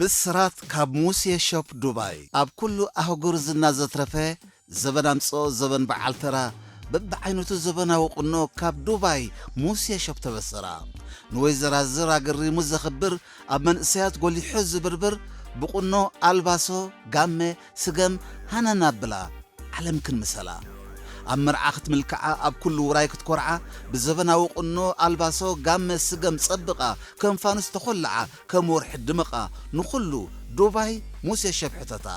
ብስራት ካብ ሙሴ ሾፕ ዱባይ። ኣብ ኩሉ ኣህጉር ዝና ዘትረፈ፣ ዘበን ኣምጽኦ ዘበን በዓል ተራ፣ በብዓይነቱ ዘበናዊ ቁኖ ካብ ዱባይ ሙሴ ሾፕ ተበሰራ። ንወይዘራዝር ኣገሪሙ ዘኽብር፣ ኣብ መንእሰያት ጎሊሑ ዝብርብር፣ ብቁኖ ኣልባሶ፣ ጋመ፣ ስገም፣ ሃነን ኣብላ። ዓለም ክንምሰላ። ኣብ መርዓ ክትምልክዓ፣ ኣብ ኩሉ ውራይ ክትኮርዓ፣ ብዘበናዊ ቁኖ፣ ኣልባሶ፣ ጋመ፣ ስገም ጸብቓ፣ ከም ፋኑስ ተኾልዓ፣ ከም ወርሒ ድምቓ፣ ንኹሉ ዱባይ ሙሴ ሸብሕተታ።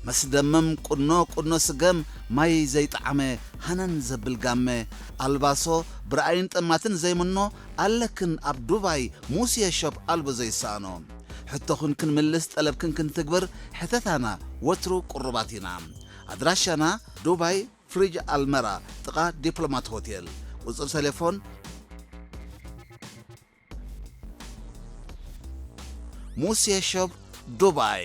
መስደመም ቁኖ፣ ቁኖ ስገም፣ ማይ ዘይጠዓመ፣ ሃነን ዘብል ጋመ፣ ኣልባሶ፣ ብረኣይን ጠማትን ዘይምኖ፣ ኣለክን ኣብ ዱባይ ሙሴ ሸብ ኣልቦ ዘይሰኣኖ። ሕቶኽን ክንምልስ፣ ጠለብክን ክንትግብር፣ ሕተታና ወትሩ ቅሩባት ኢና። ኣድራሻና ዱባይ ፍሪጅ ኣልመራ ጥቓ ዲፕሎማት ሆቴል። ቁጽሪ ቴሌፎን ሙሴ ሾፕ ዱባይ።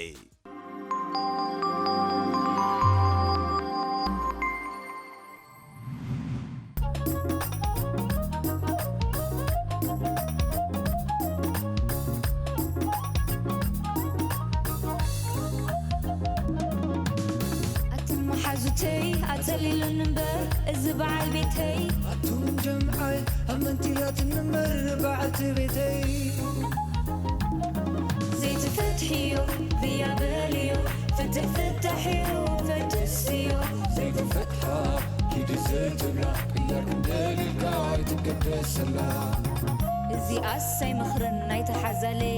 ኣትን መሓዙተይ ኣጸሊሉኒ እምበር እዚ በዓል ቤተይ ኣቱም ጀምዓይ ኣመንቲያትን እምበር በዓልቲ ቤተይ ዘይትፈትሕዮ ብያ በልዮ ፍትሕ ፍታሕዮ ፈትስዮ ዘይትፈትሓ ኪዲ ዘይትብላ ቅያር ክንደልልካ ኣይትገደሰላ እዚኣስ ኣይመኽርን ናይቲ ሓዛለይ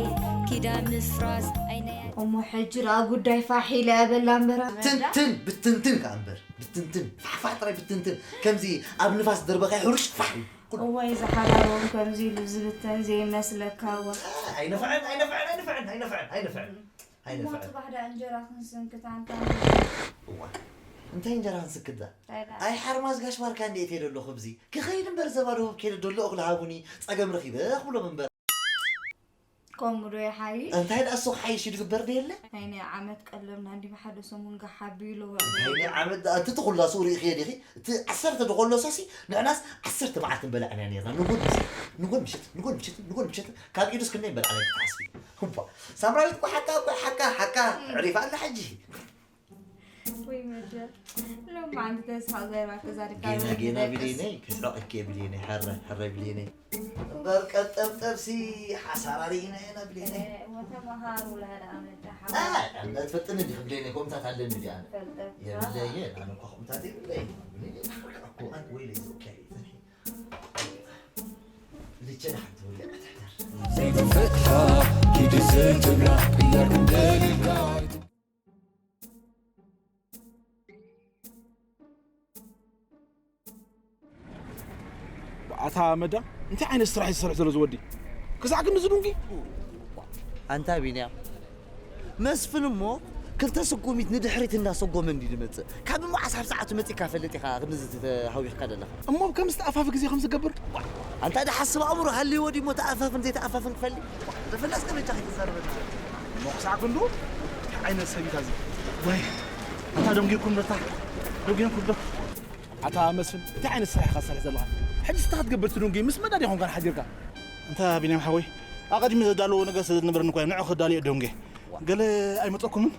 ኪዳ ምፍራስ ኣይነያ እሞ ሕጂ ደኣ ጉዳይ ፋሕ ኢለ እያ በላ እምበር ትንትን ብትንትን ከኣ እምበር ብትንትን ፋሕፋሕ ጥራይ ብትንትን ከምዚ ኣብ ንፋስ ደርበኻ ሕሩሽ ፋሕ እዩ ኩሉ። እዋይ ዝሓዳር እውን ከምዚ ኢሉ ዝብተን ዘይመስለካ እዋ። ኣይነፍዐን ኣይነፍዐን ኣይነፍዐን ኣይነፍዐን ኣይነፍዐን ኣይነፍዐን እሞ ኣይነፍዐን። ጽባሕ ደኣ እንጀራ ክንስንክት ኣንታ። እዋ እንታይ እንጀራ ክንስክት ደኣ? እንታይ ደኣ? ኣይ ሓርማዝ ጋሽ ባርካ እንዴ እትሄደ ኣለኹ ብዚ ክኸይድ እምበር ዘባ ደቡብ ከይደ ደሎ እኽሊ ሃቡኒ ጸገም ረኺበ ክብሎም እምበር። ከምኡ ዶ ይሓይሽ? እንታይ ደኣ እሱ ክሓይሽ እዩ ድግበር ዶ የለ? ናይ ናይ ዓመት ቀለብና እንዲ ብሓደ ሰሙን ጋሕ ኣቢሉ። እንታይ ናይ ዓመት ደኣ እቲ ተኾላስኡ ርኢኽዮ ዲኺ? እቲ ዓሰርተ ተኾለሶሲ ንሕናስ ዓሰርተ መዓልቲ ንበልዐን ኢና ኔርና ንጉን ምሸት ንጉን ምሸት ንጉን ምሸት ንጉን ምሸት ካብ ኢዱስ ክንደይ ንበልዐን ኢና ክትሓስቢ? እባ ሳምራዊት እኮ ሓቃ እኮ ሓቃ ሓቃ ኣዕሪፋ ኣላ ሕጂ። ወይ መቸም ሎማዓንቲ ተስፋ ዘይራ ተዛሪብካ ጌና ጌና ብሌነይ ከስዕቀኪ እየ ብሌነይ ሕራይ ሕራይ ብሌነይ እምበር ቀብጠብጠብሲ ሓሳር ኣርኢና ኢና ብሌነይ እሞ ተምሃሩ ለሀለ ኣመዳ ሓ ኣይ ኣነ ትፈልጥኒ እንዲኺ ብሌነይ ከምኡታት ኣለኒ ድየ ኣነ ፈልጠት የብለየ ኣነ እኳ ከምኡታት የብለይ ብሌነይ ዳሕርካ እኮ ኣን ወይለይ ዝወከል እዩ ፍትሒ ልቸ ዳሕር ትውልዕ ክትሕደር ዘይትፈትሓ ኪዲ ዘይትብላ ቅያር ክንደልልካ ኣታ መዳ እንታይ ዓይነት ስራሕ እዩ ዝሰርሕ ዘሎ ዝወዲ ክሳዕ ክንዲ ዝዱንጊ ኣንታ ቢንያም መስፍን እሞ ክልተ ስጉሚት ንድሕሪት እንዳሰጎመ እንዲ ዝመፅእ ካብ መዓስ ሓፍ ሰዓቱ መፂካ ፈልጥ ኢኻ ክንዚ ተሃዊኽካ ዘለኻ እሞ ከም ዝተኣፋፊ ግዜ ከም ዝገብር ኣንታ ድሓስብ ኣእምሮ ሃልይዎ ድሞ ተኣፋፍን ዘይተኣፋፍን ክፈሊ ዘፈላስ ከመይ ቻ ከይትዛረበ እሞ ክሳዕ ክንዱ እንታይ ዓይነት ሰብ እዩ እዚ ወይ ኣታ ደንጊርኩም ዶ ኣታ ደንጊርኩም ዶ ኣታ መስፍን እንታይ ዓይነት ስራሕ ኢኻ ትሰርሕ ዘለኻ ሕጂ ስታ ክትገብር ትደንጊ ምስ መዳ ዲኾንካ ሓዲርካ ኣንታ ቢንያም ሓወይ ኣቐዲሚ ዘዳለዎ ነገር ስለ ዝነበረኒ እኮ ንዑ ክዳልዮ ደንጌ ገለ ኣይመፀኩምን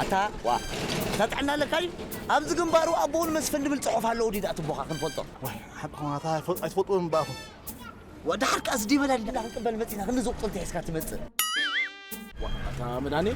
ኣታ ዋ እንታይ ጥዕና ኣለካ ድዩ ኣብዚ ግንባሩ ኣቦውን መስፍን ዝብል ፅሑፍ ኣለዎ ድዩ ደኣ ትቦኻ ክንፈልጦ ዋይ ሓቅኹም ኣታ ኣይትፈልጥዎም እምበኣኹም ወዳሓር ከኣ ዝዲበላ ዲና ክንቅበል መጺና ክንዲ ዝቁጽል ተሒዝካ ትመጽእ ኣታ መድሃኔ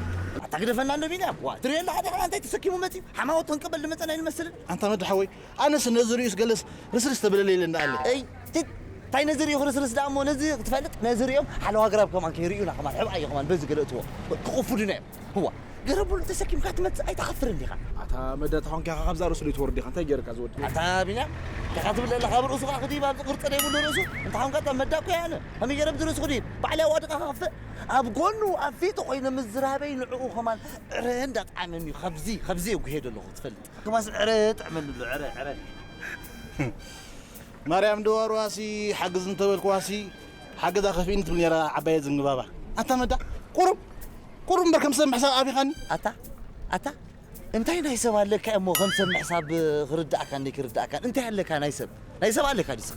ኣታ ግደፈና እንዶ ቢንያም ዋ ትሪኦ ኣለኻ ዲኻ እንታይ ተሰኪሙ መጺኡ ሓማወት ክንቅበል ዝመጸና ይንመስልን ኣንታ መድሓወይ ኣነስ ነዚ ርእዩስ ገለስ ርስርስ ተበለለይ ኢለ እንዳኣለ እይ ቲት እንታይ ነዚ ርእዩ ክርስርስ ደኣ እሞ ነዚ ክትፈልጥ ነዚ ርእዮም ሓለዋ ግራብ ከማን ከይርእዩና ከማን ሕብኣዮ ከማን በዚ ገለ እትዎ ክቕፉ ድና እዮም ህዋ ገረቡሉ ተሰኪምካ ትመጽእ ኣይትሓፍርን ዲኻ ኣታ መዳ ተኾንካ ኢኻ ካብዛ ርእሱ ዘይትወርድ ኢኻ እንታይ ገይርካ ዝወዲ ኣታ ቢንያም ኢኻ ትብል ዘለኻ ኣብ ርእሱ ኸዓ ክድይብ ኣብዚ ቅርጺ ዘይብሉ ርእሱ እንተ ኾንካ እታ መዳ እኮ እያ ኣነ ከመይ ገይረ ብዚ ርእሱ ክድይብ ባዕለይ ኣዋድቓ ከኽፍእ ኣብ ጎኑ ኣብ ፊቱ ኮይነ ምዝራበይ ንዕኡ ከማን ዕረ እንዳጥዓመኒ እዩ ካብዚ ካብዚ እየ ጉሄ ዘለኹ ትፈልጥ ከማስ ዕረ ጥዕመኒ ኣሎ ዕረ ዕረ ማርያም ድዋርዋሲ ሓግዝ እንተበልክዋሲ ሓገዛ ከፊእኒ ትብል ነይራ ዓባየ ዝንግባባ ኣታ መዳ ቁሩብ ቁሩብ እምበር ከም ሰብ ምሕሳብ ኣቢኻኒ ኣታ ኣታ እንታይ ናይ ሰብ ኣለካ እሞ ከም ሰብ ምሕሳብ ክርዳእካን ዘይክርዳእካን እንታይ ኣለካ ናይ ሰብ ናይ ሰብ ኣለካ ድስኻ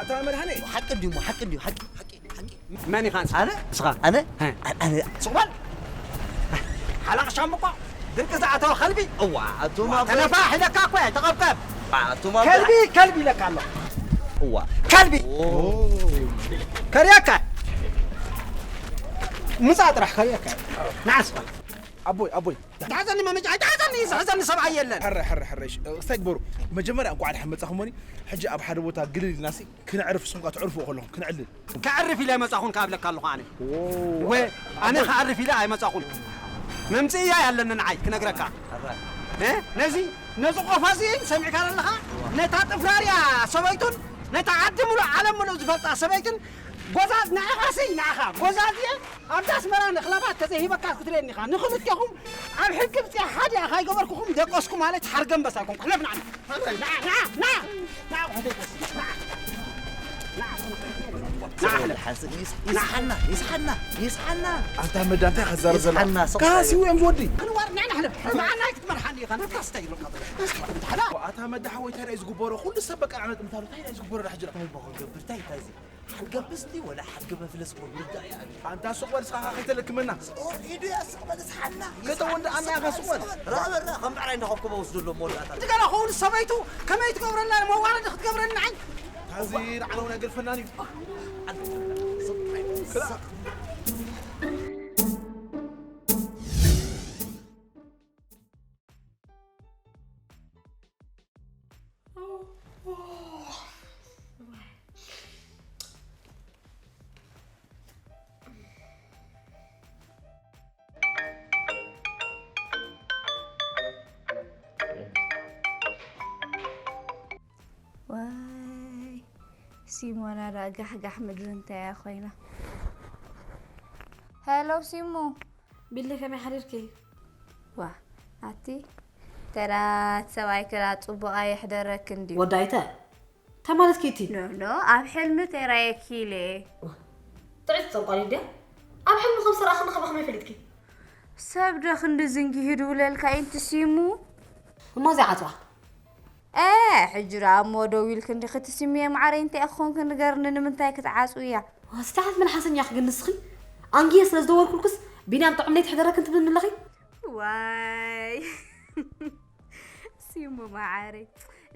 ኣታ መድሃኔ። ሓቂ እንድዩ እሞ፣ ሓቂ እንድዩ፣ ሓቂ፣ ሓቂ፣ ሓቂ። መን ኢኻ ንስኻ? ኣነ? ንስኻ? ኣነ? ሀ። ኣነ? ስቕ በል። ሓላቕ ሻምብቆ፣ ድርቂ ዝኣተወ ከልቢ። እዋ፣ ኣቱም ኣብ ተነፋሕ ኢለካ እኮ እየ፣ ተቐብቀብ። ኣቱም ኣብ ከልቢ፣ ከልቢ ኢለካ ኣለኹ። እዋ። ከልቢ። ኦ። ከርየካ። ምጻእ ጥራሕ ከርየካ። ንዓ ንስኻ። ኣቦይ፣ ኣቦይ። ኣይትሓዘኒ መመጫ፣ ኣይትሓዘኒ፣ ዝሕዘኒ ሰብኣይ የለን። ሕረ፣ ሕረ፣ ሕረ፣ እሺ፣ እስታይ ግበሩ። መጀመርያ እንኳዕ ደሓን መጻኹሞኒ። ሕጂ ኣብ ሓደ ቦታ ግልል ኢልናሲ ክነዕርፍ፣ ንስኹም ከኣ ትዕርፉ ከለኹም ክነዕልል። ከዕርፍ ኢለ ኣይመጻኹን ክኣብለካ ኣለኹ ኣነ። ወ-፣ ኣነ ከዕርፍ ኢለ ኣይመጻኹን። መምጽእያ ያለኒ ንዓይ ክነግረካ። እ? ነዚ፣ ነዚ ቆፋ እዚ ሰሚዕካ ኣለኻ? ነታ ጥፍራርያ ሰበይቱን ነታ ዓዲ ምሉእ ዓለም ምሉእ ዝፈልጣ ሰበይትን ጎዛዝ ንዓኻሲ ንዓኻ ጎዛዝ እየ። ኣብዛ ኣስመራ ንክለባት ተዘይሂበካ ክትርእየኒ ኢኻ። ንኽልቴኹም ኣብ ሕልቂ ብፅያ ሓደ ኢኻ ኣይገበርኩኹም ደቀስኩ ማለት ሓርገምበስ ኣይኮንኩ። ሕለፍ ንዓና። ንዓ፣ ንዓ፣ ንዓ፣ ንዓ፣ ንዓ፣ ንዓ፣ ንዓ፣ ንዓ፣ ሕለፍ። ሓንስ-፣ ይስ-፣ ይስሓና፣ ይስሓና፣ ይስሓና። ኣንታ መዳ እንታይ ከዛረብ ዘላ? ይስሓና፣ ስቕ ካሲ በል። ወይም ዝወዲ? ክንዋር፣ ንዓ፣ ንዓ፣ ሕለፍ። ንዓ፣ ንዓ፣ ክትመርሓኒ ኢኻ። ናትካ ስታይ ኢሉካ። ኣታ መዳ ሓወይ፣ እንታይ እዩ ዝግበሮ? ኩሉ ሰብ በቃ ዓመት ምታሉ፣ እንታይ እዩ ዝግበሮ? ዳሕጅራ። እንታይ እሞ ክንገብር? እንታይ፣ እንታይ እዚ? ሓድገ ብስቲ ወላ ሓድገ መፍለስ እኮ ምርዳእ እያ። ኣንታ ሱቕ በል፣ ንስኻ ከይተለክመና። ኦ፣ ኢዱ እያ፣ ሱቕ በል፣ እስሓና። ገጠ ወንድ ኣና ኢኻ፣ ሱቕ በል። ራ፣ ራ፣ ራ፣ ከም ብዕራይ እንዳኸብኩ በውስዶ ኣሎ መወዳእታ። ትገለ ኸውን ሰበይቱ ከመይ ትገብረና? መዋረዲ ክትገብረኒ ንዓይ? ታዚ ንዓና እውን ኣይገድፈናን እዩ። ክላ። ዋይ፣ ሲሞና ደኣ ጋሕጋሕ ምድሪ እንታይ እያ ኮይና? ሄሎ ሲሙ። ቢሊ፣ ከመይ ሓዲርኪ? ዋ፣ ኣቲ፣ ተራ ሰብኣይኪ ደኣ ጽቡቕ ኣየሕደረክን ድዩ? ወዳይተ፣ እንታይ ማለትኪ እቲ? ኖ፣ ኖ፣ ኣብ ሕልሚ ተራየኪ ኢለ። ጥዕቲ ጠንቋል ድያ? ኣብ ሕልሚ ከም ዝተረኣኽኒ ከመይ ፈሊጥኪ? ሰብ ዶ ክንዲ ዝንጊሂ ድውለልካ እዩ እቲ ሲሙ? እሞ እዚኣ ዓጽዋ። ኤ፣ ሕጂ ደኣ እሞ ደው ኢልኪ እንዲኺ ትስምየ ማዓረይ፣ እንታይ ኢኺ ኮንኪ ንገርኒ፣ ንምንታይ ክትዓጽውያ? ኣስታት መልሓሰኛ ኢኺ ግን ንስኺ። ኣንጊየ ስለ ዝደወልኩልክስ ቢንያም ጥዑም ለይቲ ይሕደረክን ትብልኒ ኣለኺ? ዋይ። ሲሙ ማዓረይ፣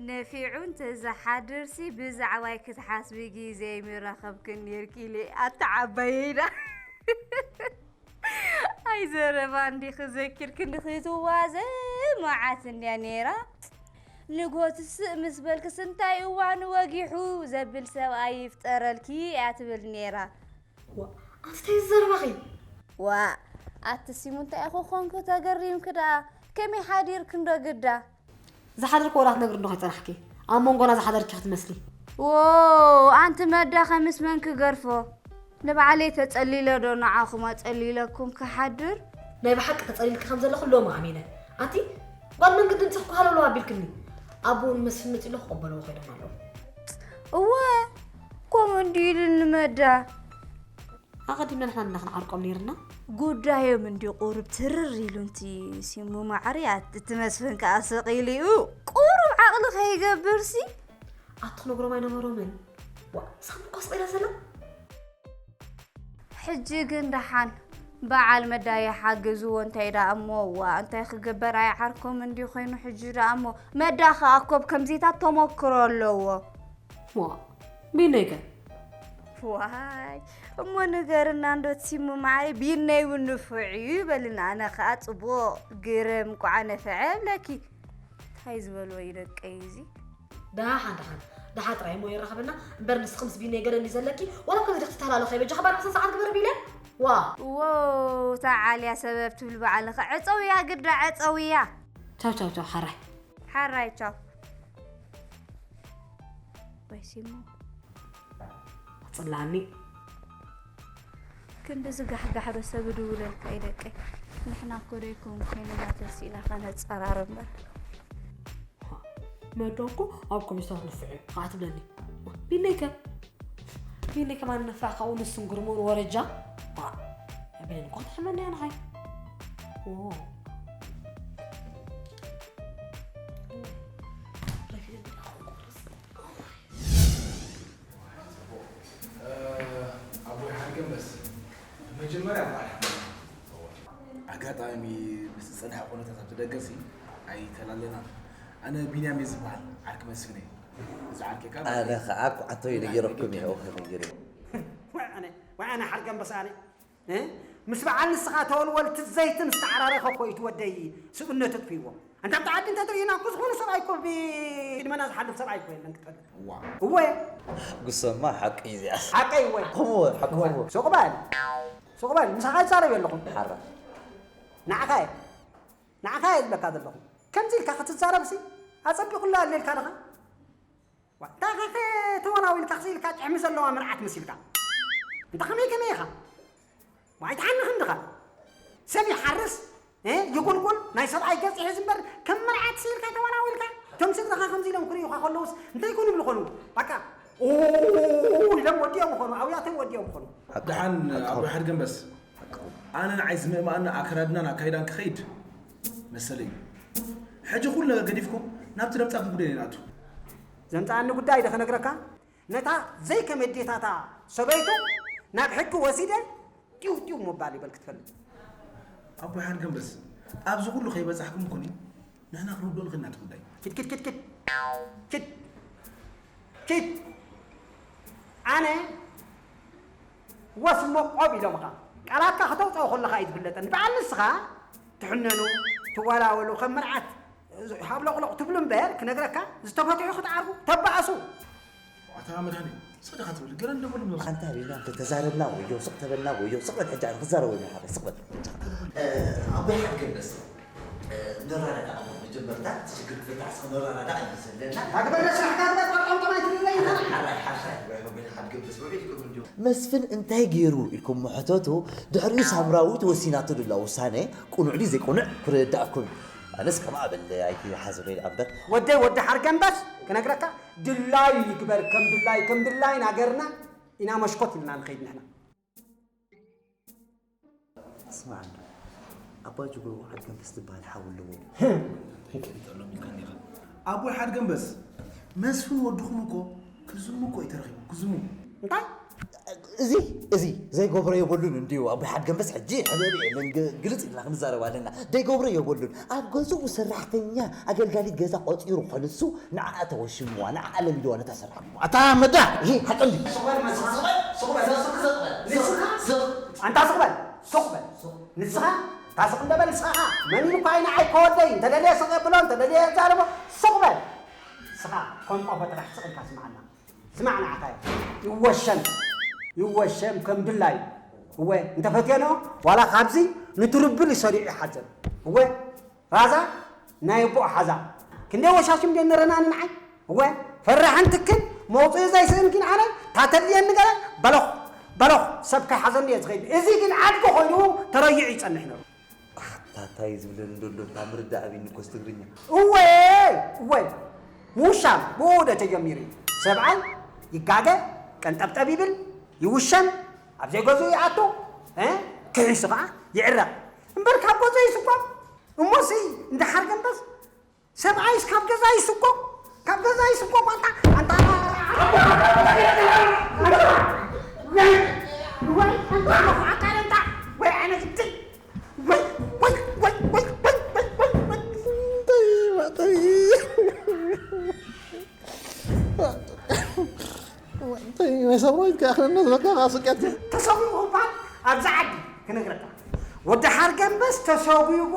ነፊዑ እንተዝሓድርሲ ብዛዕባይ ክትሓስቢ ግዜ ኣይምረኸብክን ኔርኪ ኢለ ኣታ ዓባየይ ደኣ። ኣይ ዘረባ እንዲኺ ዘኪርክኒ ክትዋዘ መዓት እንድያ ነይራ። ንግሆ ትስእ ምስ በልክስ እንታይ እዋኑ ወጊሑ ዘብል ሰብኣይ ይፍጠረልኪ እያ ትብል ነይራ። ዋ፣ ኣንስታይ ዘረባኺ። ዋ፣ ኣቲ ሲሙ እንታይ ኢኹ ኾንኩ ተገሪምኪ ደኣ? ከመይ ሓዲርኪ እንዶ ግዳ? ዝሓደርክዎ ዳ ክትነግሪ እንዶ ከይጸናሕኪ፣ ኣብ መንጎና ዝሓደርኪ ክትመስሊ። ዎ፣ ኣንቲ መዳ ከምስ መን ክገርፎ? ንባዕለይ ተጸሊለ ዶ ንዓኹም ኣጸሊለኩም ክሓድር? ናይ ብሓቂ ተጸሊልኪ ከም ዘለኺ ሎሚ ኣሚነ። ኣንቲ ጓል መንገዲ እንጽሕኩ ሃለውለው ኣቢልክኒ። ኣቦኡ ንመስፍን መጺኡ ኣሎ ክቕበልዎ ከይዶም ኣለዉ። እወ፣ ከምኡ እንዲ ኢሉኒ መዳ። ኣቐዲምና ንሕና ንና ክንዓርቆም ነይርና። ጉዳዮም እንዲ ቁሩብ ትርር ኢሉ እንቲ ሲሙ ማዕርያት፣ እቲ መስፍን ከኣ ስቕ ኢሉ እዩ። ቁሩብ ዓቕሊ ከይገብርሲ። ኣቲ ክነግሮም ኣይነበሮምን። ዋ፣ ሳሚ እኳ ስቕ ኢላ ዘላ። ሕጂ ግን ደሓን በዓል መዳ ይሓግዝዎ እንታይ ደኣ እሞ፣ ዋ፣ እንታይ ክግበር ኣይዓርኮም እንዲ ኮይኑ ሕጂ ደኣ እሞ፣ መዳ ኸኣ እኮ ብ ከምዚታት ተመክሮ ኣለዎ። ዋ፣ ቢነይ ከ? ዋይ፣ እሞ ንገርና እንዶ ትሲሙ መዓይ፣ ቢነይ እውን ንፉዕ እዩ ይበልና። ኣነ ኸኣ ጽቡቕ ግርም እንቋዕ ነፍዐ እብለኪ። እንታይ ዝበልዎ እዩ ደቀይ እዚ? ደሓን፣ ደሓን፣ ደሓን ጥራይ እሞ የራኽበና እምበር፣ ንስኺ ምስ ቢነይ ገለ እንዲ ዘለኪ፣ ዋላ እኮ ንግዲ ክትተሃላለኺ፣ በጃኺ ባዕልኺ ስነ ስርዓት ግበሪ ቢለ። ዋ። ዎ፣ ተዓልያ ሰበብ ትብል ባዕልኺ። ዕጸውያ ግዳ፣ ዕጸውያ። ቻው፣ ቻው፣ ቻው፣ ሓራይ። ሓራይ፣ ቻው። ወይ ሲሙ። ኣጽላኒ። ክንድዚ ጋሕጋሕ ዶ ሰብ ይድውለልካ እዩ ደቀይ? ንሕና እኮ ዶ ይኮን ኮይንና ተሲእና ከነጸራርብ እምበር። መዶ እኮ ኣብ ኮሚሽታት ንፍዕ እዩ፣ ከዓ ትብለኒ። ቢነይ ከ? ቢነይ ከማን ነፋዕ ካብኡ ንስን ግርሙን ወረጃ? ዋ፣ ቢነይ እኮ ትሕመኒ እያ ንዓይ። ዎ። ኣቦይ ሓድገ መስ መጀመርያ በዓል ሓድገ ኣጋጣሚ ምስ ዝጸንሐ ኩነታት ኣብቲ ደገሲ ኣይተላለናን። ኣነ ቢንያም እየ ዝበሃል፣ ዓርኪ መስፍን እየ። እዚ ዓርኪ ከኣ ኣነ ኸኣ ኳዕቶ እዩ ነጊረኩም እዩ፣ ነጊረ። ወይ ኣነ፣ ወይ ኣነ ሓድገ ኣንበሳ ኣነ። እ? ምስ በዓል ንስኻ ተወልወልቲ ዘይትን ዝተዓራረኸ እኮ እዩ እቲ ወደይ ስብእነቱ ኣጥፊእዎ። ኣንታ ኣብቲ ዓዲ እንተትርእዩና እኮ ዝኾነ ሰብኣይ እኮ ብዕድመና ዝሓልፍ ሰብኣይ እኮ የለን ክትፈልጥ። እዋ። እወ። ጉሰማ ሓቂ እዩ እዚኣስ። ሓቀይ እወ። ከምኡ እወ፣ ሓቂ እወ። ከምኡ። ሱቕ በል። ሱቕ በል። ምሳኻ ይዛረብ የለኹም። ሓራ። ንዓኻ እየ። ንዓኻ እየ ዝብለካ ዘለኹ። ከምዚ ኢልካ ክትዛረብሲ ኣጸቢቑላ ኣለ ኢልካ ድኻ? ዋ፣ እንታይ ኸ ተወናዊልካ ክሲ ኢልካ ጭሕሚ ዘለዋ መርዓት መሲልካ? እንተ ኸመይ ከመይ ኢኻ? ዋ፣ ኣይትሓንኽን ድኻ? ሰብ ይሓርስ፣ እ፣ ይጉልጉል፣ ናይ ሰብኣይ ገጽ ይሕዝ እምበር፣ ከም መርዓት ሲ ኢልካ ተወናዊልካ? እቶም ስድራኻ ከምዚ ኢሎም ክርእዩኻ ከለዉስ እንታይ ይኮኑ ይብሉ ኾኑ? በቃ፣ ኡ ኢሎም ወዲኦም ኾኑ፣ ኣውያተይ ወዲኦም ኾኑ። ደሓን ኣቦይ ሓድገ ኣንበስ፣ ኣነ ንዓይ ዝምእማኣኒ ኣከዳድናን ኣካይዳን ክኸይድ መሰለይ እዩ። ሕጂ ኩሉ ነገር ገዲፍኩም ናብቲ ለምጻኩም ጉዳይ ንኣቱ። ዘምጻኣኒ ጉዳይ ዶ ክነግረካ? ነታ ዘይከመዴታታ ሰበይቱ ናብ ሕጊ ወሲደ ጢው ጢው ምባል ይበል ክትፈልጥ። ኣቦይ ሓድገ ኣንበስ፣ ኣብዚ ኩሉ ከይበጻሕኩም ኮኒ ንሕና ክንውድኦ ንኽእል ኢና እቲ ጉዳይ። ኪድ፣ ኪድ፣ ኪድ፣ ኪድ። ኪድ። ኪድ። ኣነ ወስ እሞ ቆብ ኢሎምኻ። ቃላትካ ከተውጽኦ ከለኻ እዩ ዝፍለጠኒ። በዓል ንስኻ ትሕነኑ፣ ትወላወሉ፣ ከም መርዓት ሃብሎቕሎቕ ትብሉ እምበር፣ ክነግረካ፣ ዝተፈትሑ ክትዓርፉ፣ ተባእሱ። ኣታ መድሃኔ፣ ስቕ ዲኻ ትብል? ገለ እንደበሉ ነው። ኣንታ ቢና እንተ ተዛረብና ወዮ፣ ስቕ ተበልና ወዮ፣ ስቕ በል ሕጂ ኣነ ክዛረብ ወይኒ ሓራይ፣ ስቕ በል። እ፣ ኣቦይ ሓድገ ኣንበስ፣ እ፣ ንረዳዳእ እሞ መጀመርታ እቲ ሽግር ክፍታሕ ስቕ ንረዳዳእ እዩ ዘለና። ኣግበር ስራሕካ ግበር፣ ቆርቆም ጠማይ ትብለይ ኢኻ። ሓራይ፣ ሓራይ፣ ኣቦይ ሓድገ ኣንበስ ውዒልኩም እንዲኹም። መስፍን እንታይ ገይሩ ኢልኩሞ ሕተቱ፣ ድሕሪኡ ሳምራዊት ወሲናቶ ድላ ውሳነ ቅኑዕ ድዩ ዘይቅኑዕ ክርድኣኩም እዩ። ኣነስ ከምኣ በል ኣይትሓዝለይ ደኣ እምበር። ወደይ ወዲ ሓርገ ኣንበስ ክነግረካ፣ ድላዩ ይግበር ከም ድላዩ፣ ከም ድላይና ገርና ኢና መሽኮት ኢልና ንኸይድ ንሕና። ስማዕ እንዶ፣ ኣባ ጅግሩ ሓድገ ኣንበስ ዝበሃል ሓው ኣለዎ። እንታይ ከይጠሎም ኢልካኒ ኢኻ? ኣቦይ ሓድገ ኣንበስ፣ መስፍን ወድኹም እኮ ክዝሙ እኮ እዩ ተረኺቡ፣ ክዝሙ። እንታይ? እዚ፣ እዚ ዘይገብሮ የብሉን እንድዩ። ኣቦይ ሓድገ ኣንበስ ሕጂ ሕበብ የለን፣ ግ-፣ ግልጽ ኢልና ክንዛረብ ኣለና። ዘይገብሮ የብሉን። ኣብ ገዝኡ ሰራሕተኛ፣ ኣገልጋሊት ገዛ ቆጺሩ እኮ ንሱ ንዓኣ ተወሽምዋ፣ ንዓኣ ለሚድዋ ነታ ሰራሕተኛ። ኣታ መዳ፣ እዚ ሓቂ እንድዩ። ስቕ በል፣ ስቕ በል፣ ስቕ በል፣ ስቕ በል። ንስኻ? ስቕ። ኣንታ ስቕ በል፣ ስቕ በል። ንስኻ? ኣንታ ስቕ እንደ በል ንስኻ። መን ኢሉካ እዩ ንዓይ ከወደይ? እንተደልየ ስቕ የብሎ፣ እንተደልየ የዛርቦ። ስቕ በል። ንስኻ ከም ቆፎ ጥራሕ ስቕ ኢልካ ስምዓና። ስማዕ ንዓኻ ይወሸም፣ ይወሸም ከም ድላዩ። እወ፣ እንተፈትየኖ፣ ዋላ ካብዚ ንትርብል ይሰሪዑ ይሓዘን። እወ፣ ራዛ ናይ ኣቦኡ ሓዛ። ክንደይ ወሻሽም ድየ ነረና ንዓይ? እወ፣ ፈራሕን ትክን፣ መውፅኢ ዘይስእን ግን ኣነ፣ ታተልየኒ ገለ፣ በለኹ፣ በለኹ፣ ሰብ ከይሓዘኒ እየ ዝኸይድ። እዚ ግን ዓድጊ ኮይኑ ተረይዑ ይጸንሕ ነሩ። ኣታ፣ እንታይ ዝብለኒ ዘሎ፣ እታ ምርዳእ ኣብኒ ኮስ ትግርኛ። እወ፣ እወ፣ ምውሻም ብኡ ዶ ተጀሚሩ እዩ። ሰብኣይ ይጋገ፣ ቀንጠብጠብ ይብል፣ ይውሸም፣ ኣብ ዘይገዝኡ ይኣቱ፣ እ፣ ክሒሱ ኸዓ ይዕረቕ። እምበር ካብ ገዝኡ ይስጎም። እሞሲ፣ እንዳ ሓርገ ኣንበስ፣ ሰብኣይስ ካብ ገዛ ይስጎም፣ ካብ ገዛ ይስጎም። ኣንታ፣ ኣንታ፣ ወይ፣ ወይ፣ ኣንታ፣ ኣንታ፣ ኣንታ፣ ወይ፣ ኣነ ወይ ከኽነ ዘካ ቃስቀት። ተሰጒጉ እኳ ኣብዚ ዓዲ ክነግረካ፣ ወዲ ሓርገምበስ ተሰጒጉ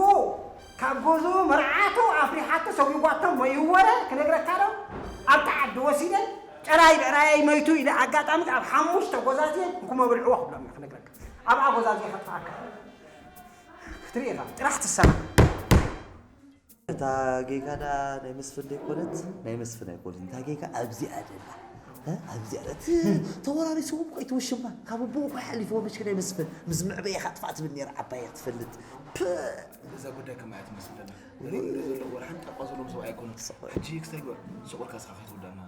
ካብ ገዝኡ መርዓቱ ኣፍሪሓቶ ሰጒጓቶ ሞይወረ ክነግረካ ዶ? ኣብቲ ዓዲ ወሲደ ጨራይ ብዕራየይ መይቱ ኢለ ኣጋጣሚ ኣብ ሓሙሽተ ጎዛዝየ እንኩሞ ብልዕዎ ክብሎም እየ ክነግረካ። ኣብኣ ጎዛዝየ ከጥፍኣካ ክትርኢ ኢኻ ጥራሕ ትሰምዕ። እታ ጌጋ ዳ ናይ መስፍን ደይኮነት ናይ መስፍን ኣይኮነት እታ ጌጋ ኣብዚኣ ደላ ኣብዚኣ እቲ ተወራሪስዎም ቆይ ትውሽማ ካብ ኣቦኡ ቆይ ሓሊፍዎ መሽ ናይ መስፍን ምስ ምዕበየ ኢኻ ጥፋእ ትብል ነይራ ዓባይ እያ ትፈልጥ እዛ ጉዳይ ከማያ ትመስል ደላ ሪእዮ ዘሎ ወርሓን ጠቋ ዘሎ ምስ ኣይኮነ ሕጂ ክስታይ ግበር ስቑርካ ስኻ ከይትውዳና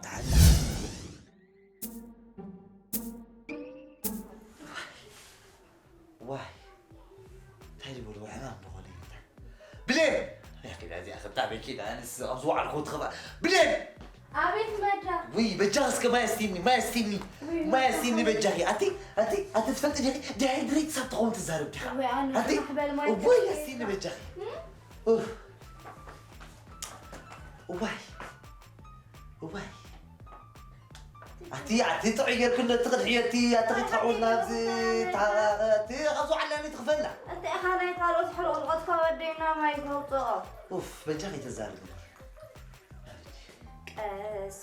ዋይ እንታይ ዝበልዎ ሕማም ዝኾነ ይምታ ብሌን መኪና እዚኣ ክብታ መኪና ኣንስ ኣብ ዝወዓልኩ ትኸባ ብሌን ኣቤት መዳ ውይ በጃ እስከ ማይ ኣስቲኒ ማይ ኣስቲኒ ማይ ኣስቲኒ በጃኺ ኣቲ ኣቲ ኣቲ ትፈልጥ ዲኺ ዲሃይድሬት ሰብ ትኸውን ትዛረብ ዲኻ ወይ ኣነ ኣቲ ማሕበል ማይ ወይ ኣስቲኒ በጃኺ ኡፍ እዋይ እዋይ ኣቲ ኣቲ ጥዑይ ጌርክሎ እቲ ቅድሕዮ እቲ ኣቲ ክትኸውልና ኣብዚ እቲ ካብዚ ዓላኒ ትኽፈልና እንታይ ኢኻ ናይ ካልኦት ሕልቕልቐትካ ወደይና ማይ ከውፅኦ ኡፍ በጃ ከይተዛርብ ቀስ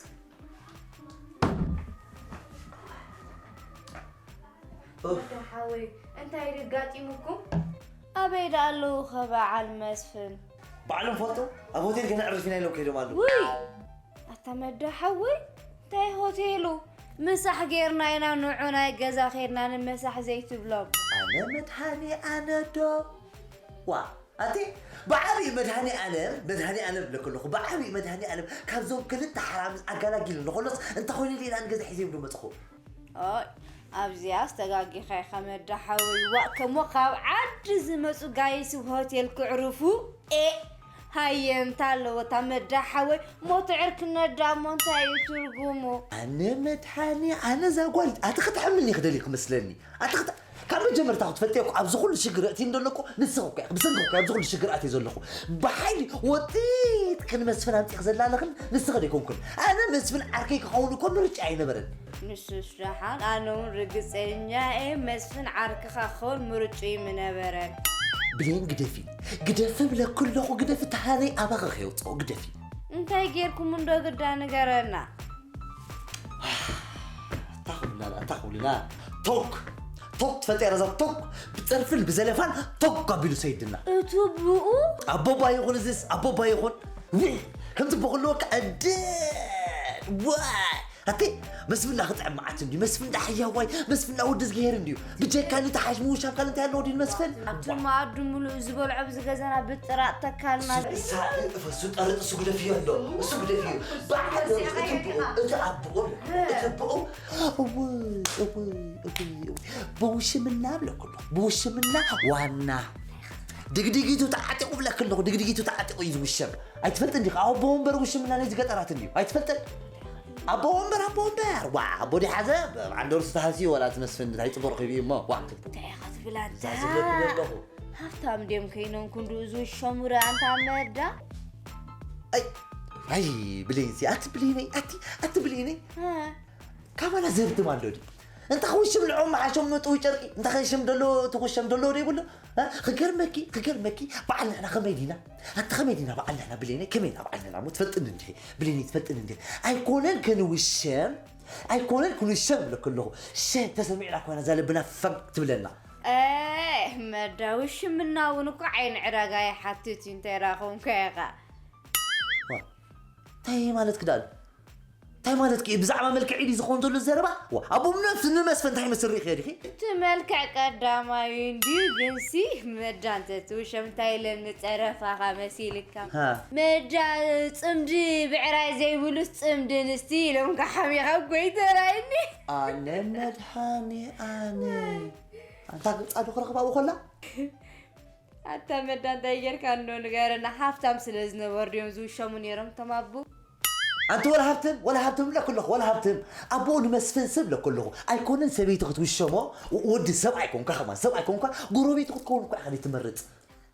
ወዲ ሓወይ እንታይ ደጋጢሙኩም ኣበይ ደኣ ኣለዉ ኸ በዓል መስፍን ባዕሎም ፈልጡ ኣብ ሆቴል ገና ዕርፍ ኢና ኢሎም ከይዶም ኣለዉ ውይ ኣታ መዳ ሓወይ እንታይ ሆቴሉ ምሳሕ ጌርና ኢና ንዑ ናይ ገዛ ኸይድና ንመሳሕ ዘይትብሎም ኣነ መድሃኒ ኣነ ዶ ዋ ኣቲ ብዓብዪ መድሃኒ ኣለም መድሃኒ ኣለም ብለኩ ኣለኹ ብዓብዪ መድሃኒ ኣለም ካብዞም ክልተ ሓራምዝ ኣጋላጊሉ ንኸሎስ እንታይ ኮይኑ ኢለ ኢና ንገዛ ሒዘዮም ዶ መፅኹ ኦይ ኣብዚኣ ዝተጋጊኻ ኢኻ መዳ ሓወይ ዋእ ከሞ ካብ ዓዲ ዝመፁ ጋይስ ሆቴል ክዕርፉ ኤ ሃየ እንታ ኣለዎ እታ መዳ ሓወይ ሞትዕር ክነዳ እሞ እንታይ እዩ ትርጉሙ ኣነ መድሃኒ ኣነ እዛ ጓል ኣቲ ክትሕምኒ ክደሊ ክመስለኒ ኣቲ ክት ካብ መጀመርታ ክትፈልጥዮ እኮ ኣብዚ ኩሉ ሽግር እእትኒ ዘሎ እኮ ንስኺ እኮ ኢኺ ብሰንኪ እኮ ኣብዚ ኩሉ ሽግር ኣትየ ዘለኹ ብሓይሊ ወጢጥ ክንመስፍን ኣምፂኺ ዘላለኽን ንስኺ ደይኮንኩን ኣነ መስፍን ዓርከይ ክኸውን እኮ ምርጫ ኣይነበረን ንሱስ ደሓን ኣነ እውን ርግፀኛ እየ መስፍን ዓርክኻ ክኸውን ምርጭኡ ምነበረን ብሌን ግደፊ ግደፊ ብለኪ ኣለኹ ግደፊ ተሃነይ ኣባኺ ከየውፅኦ ግደፊ እንታይ ጌርኩም እንዶ ግዳ ንገረና ኣታ ክብልና ኣታ ክብልና ቶክ ቶክ ትፈልጥያ ረዛ ቶክ ብፀርፍን ብዘለፋን ቶክ ኣቢሉ ሰይድና እቱ ብኡ ኣቦባ ይኹን እዝስ ኣቦባ ይኹን ዊ ከምዚ በክልወካ ዕድል ዋይ ኣቲ መስፍና ክጥዕም መዓት እንድዩ መስፍን ዳሕያዋይ መስፍና ወዲ ዝግሄር እንድዩ ብጀካ ንተሓሽ ምውሻም ካል እንታይ ኣለዎ ድዩ መስፍን ኣብቲ መኣዱ ሙሉእ ዝበልዖ ብዝገዛና ብጥራጥ ተካልና ፈሱ ጠርጥ እሱ ግደፍዮ ኣሎ እሱ ግደፍዮ በዓል እቲ ኣቦኡ እቲ ኣቦኡ ብውሽምና ብለኩ ብውሽምና ዋና ድግዲጊቱ ተዓጢቑ ብለክ ኣለኹ ድግዲጊቱ ተዓጢቑ እዩ ዝውሸም ኣይትፈልጥን ዲኻ ኣቦ ወንበር ውሽምና ነዚ ገጠራት እንድዩ ኣይትፈልጥን ኣቦ ወንበር ኣቦ ወንበር ዋ ኣቦ ዲሓዘ ዓንደርሱ ተሃስዩ ወላ ትመስፍን እንታይ ፅቡቅ ኺብ እሞ ዋ እንታይ ኢኻ ትብል ኣንታ ዝብለኩ ዘለኹ ሃብታም ድዮም ከይኖም ክንድኡ ዝውሸሙ ረ ኣንታ መዳ ኣይ ኣይ ብሌንሲ ኣቲ ብሌነይ ኣቲ ኣቲ ብሌነይ ካባና ዘርትም ኣሎ ድዩ እንታ ክውሽም ንዖም መሓሾም መጥው ጨርቂ እንታ ክሽም ደሎ ትውሸም ደሎ ዶ ይብሎ ክገርመኪ ክገርመኪ በዓል ንሕና ከመይ ዲና ኣቲ ከመይ ዲና በዓል ንሕና ብሌነይ ከመይ ኢና በዓል ንሕና ሞ ትፈልጥኒ እንዲኺ ብሌነይ ትፈልጥኒ እንዲኺ ኣይኮነን ክንውሸም ኣይኮነን ክንውሸም ብለኩ ኣለኹ ሸ ተሰሚዕና ኮይና እዛ ልብና ፈግ ትብለና መዳ ውሽምና እውን እኮ ዓይኒ ዕዳጋ ይሓትት እዩ እንታይ ራኸውንካ ኢኻ እንታይ ማለት ክዳሉ እንታይ ማለት ክእ ብዛዕባ መልክዕ ኢሉ ዝኸውን ዘሎ ዘረባ ኣቦ ነፍሲ ንመስፈ እንታይ መስል ርኢኽዮ ዲኺ እቲ መልክዕ ቀዳማዩ እንድዩ ግንሲ መዳ እንተትውሸም እንታይ ኢለን ንፀረፋኻ መሲልካ መዳ ፅምዲ ብዕራይ ዘይብሉስ ፅምዲ ንስቲ ኢሎም ካሓሚኻ ጎይተራይኒ ኣነ መድሃኒ ኣነ ኣንታ ገፃ ዶ ክረኽባ ብኸላ ኣታ መዳ እንታይ ጌርካ እንዶ ንገረና ሃፍታም ስለ ዝነበሩ ድዮም ዝውሸሙ ነይሮም እቶም ኣቦ ኣንቲ ወላ ሃብትም ወላ ሃብትም ለኩ ኣለኹ ወላ ሃብትም ኣቦኡ ንመስፍን ሰብ ለኩ ኣለኹ ኣይኮነን ሰበይቲ ክትውሸሞ ወዲ ሰብ ኣይኮንካ ከማን ሰብ ኣይኮንካ ጎረቤቱ ክትከውን እኳ ኢኻ ትመርፅ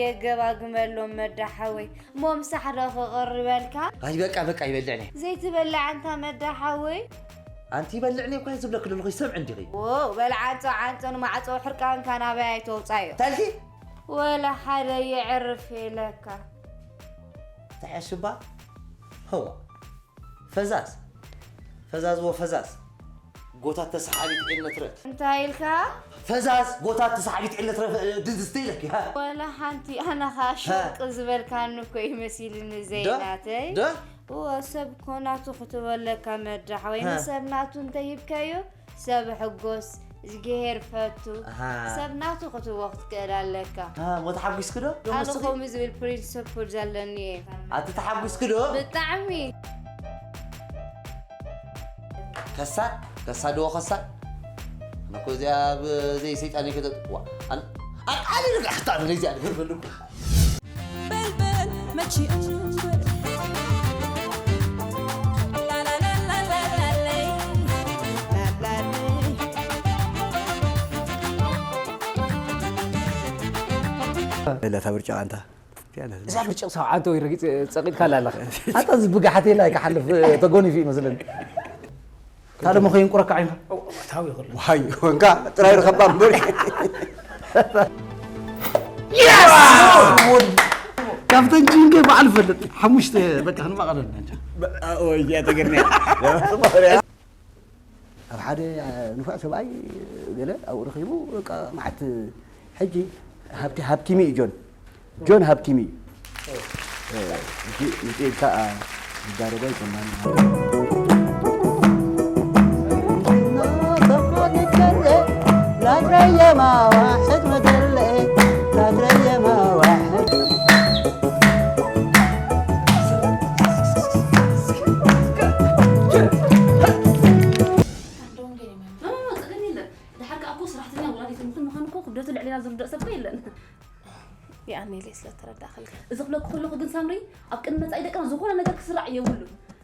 የገባግመሎም መዳ ሓወይ። እሞ ምሳሕ ዶ ክቕርበልካ? ኣይ በቃ በቃ ይበልዕ ነይ። ዘይትበልዕ ኣንታ መዳ ሓወይ። ኣንቲ ይበልዕ ነይ እኳ ዝብለክ ዘለኹ ይሰምዕ እንዲኺ። ዎ በል ዓንጾ ዓንጾ ንማዕጾ ሕርቃንካ ናበይ ኣይተውጻዮ። ታልኪ ወላ ሓደ የዕርፍ የለካ። ተሐሽባ ህዋ ፈዛዝ ፈዛዝ ወፈዛዝ ጎታት ተሰሓቢት ኤልነትረት እንታይ ኢልካ? ፈዛዝ ጎታት ተሰሓቢት ኤልነትረት ድዝስተ ኢለኪ ሃ? ወላ ሓንቲ ኣነ ኸዓ ሸቅ ዝበልካኒ እኮ እዩ መሲልኒ ዘይናተይ ዶ? እወ ሰብ እኮ ናቱ ክትበለካ መድራሕ ወይ ንሰብ ናቱ እንተሂብካዮ ሰብ ሕጎስ እዝግሄር ፈቱ ሰብ ናቱ ክትዎ ክትክእል ኣለካ። ሞ ተሓጒስኪ ዶ? ኣነ ከምኡ ዝብል ፕሪንስፕል ዘለኒ እየ። ኣቲ ተሓጒስኪ ዶ? ብጣዕሚ። ከሳድ ከሳድ ዶ ከሳድ ኣነ እኮ እዚኣ ኣብ ዘይሰይጣን ይከተጥዋ ኣቃሊ ርግሕታ ነዚኣ ንገርበልኩ በልበል መቺ ለታ ብርጭቕ ኣንታ እዛ ብርጭቕ ሰብዓንተ ወይ ረጊፅ ፀቂጥካላ ኣለኻ ኣታ ዝብጋሓት የላ ይክሓልፍ ተጎኒፉ ይመስለኒ ታደሞ ከይንቁረካ ዓይንካ ዋይ ወንካ ጥራይ ርኸባ እምበር ካብተን ጂንገ በዓል ፈልጥ ሓሙሽተ በቃ ክንባቐለና እንጃ ወያ ተገርኒያ ኣብ ሓደ ንፉዕ ሰብኣይ ገለ ኣብኡ ረኺቡ በቃ መዓት ሕጂ ሃብቲ ሃብቲሚ እዩ ጆን ጆን ሃብቲሚ እዩ ሕጂ ንጤድ ከዓ ዝዳረጎ ኣይሰማን የለን። ይኣነይለይ ስለ ተረዳእክልካ። እዚ ክብለኪ ከለኹ ግን ሳምሪ ኣብ ቅድሚ መጻኢ ደቅና ዝኾነ ነገር ክስራዕ የብሉ።